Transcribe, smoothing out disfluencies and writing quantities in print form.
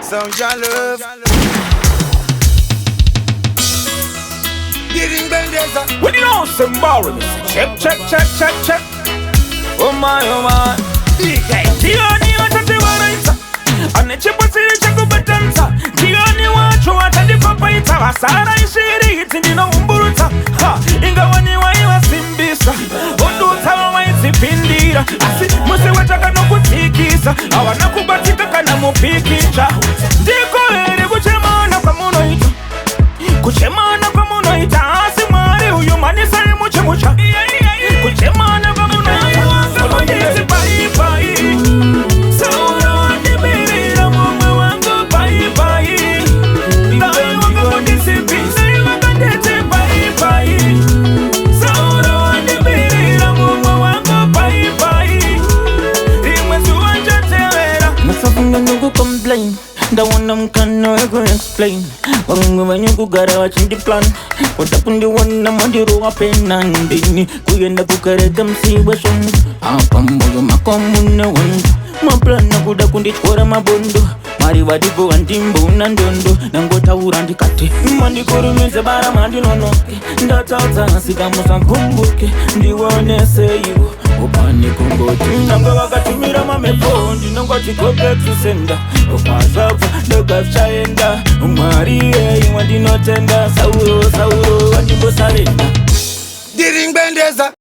Sound your love. When you know some borrow me, check, check, check, check, check. Oh my, oh my. Ndiani wachatiwaraidza ane chibatsiri chekubatanidza? Ndiani wacho achandipapaidza? Vasara ishiri idzi ndinoumburutsa. Ha, ingawani waivasimbisa ondutsa vawaidzipindira, asi musi watakanokudzikisa hawana kubatika kana mupikicha. Ndiko here kuchemana kwamunoita? Kuchemana kwamunoita, asi Mwari uyu manisai muchimucha. Kuchemana kwamunoita, bye bye. Sauro wandibirira mumwe wangu, bye bye. Dai wakangondisimbisa, wakanditi bye bye. Sauro wandibirira mumwe wangu, bye bye. Rimwe zuva nchatevera. Musafunga nokucomplain, ndawana mukana wekuexplain. Vamwe vanyu kugara vachindiplan, kuda kundiona mandirowa pena. Ndini kuenda kukereke musi wesvondo, apa mwoyo mako mune hondo, maplana kuda kundityora mabondo. Mwari varipo, handimbouna ndondo. Nangotaura ndikati mandikurumidze bara mandinonoke. Ndatadza, asika musakumbuke, ndioneseiwo upani kungoti nanga vakatumira mamepo. Ndinongoti go back to sender, kwazvabva ndokazvichaenda. Mwari yei wandinotenda. Sauro, Sauro wandimbosarenda. Ndiringbendeza.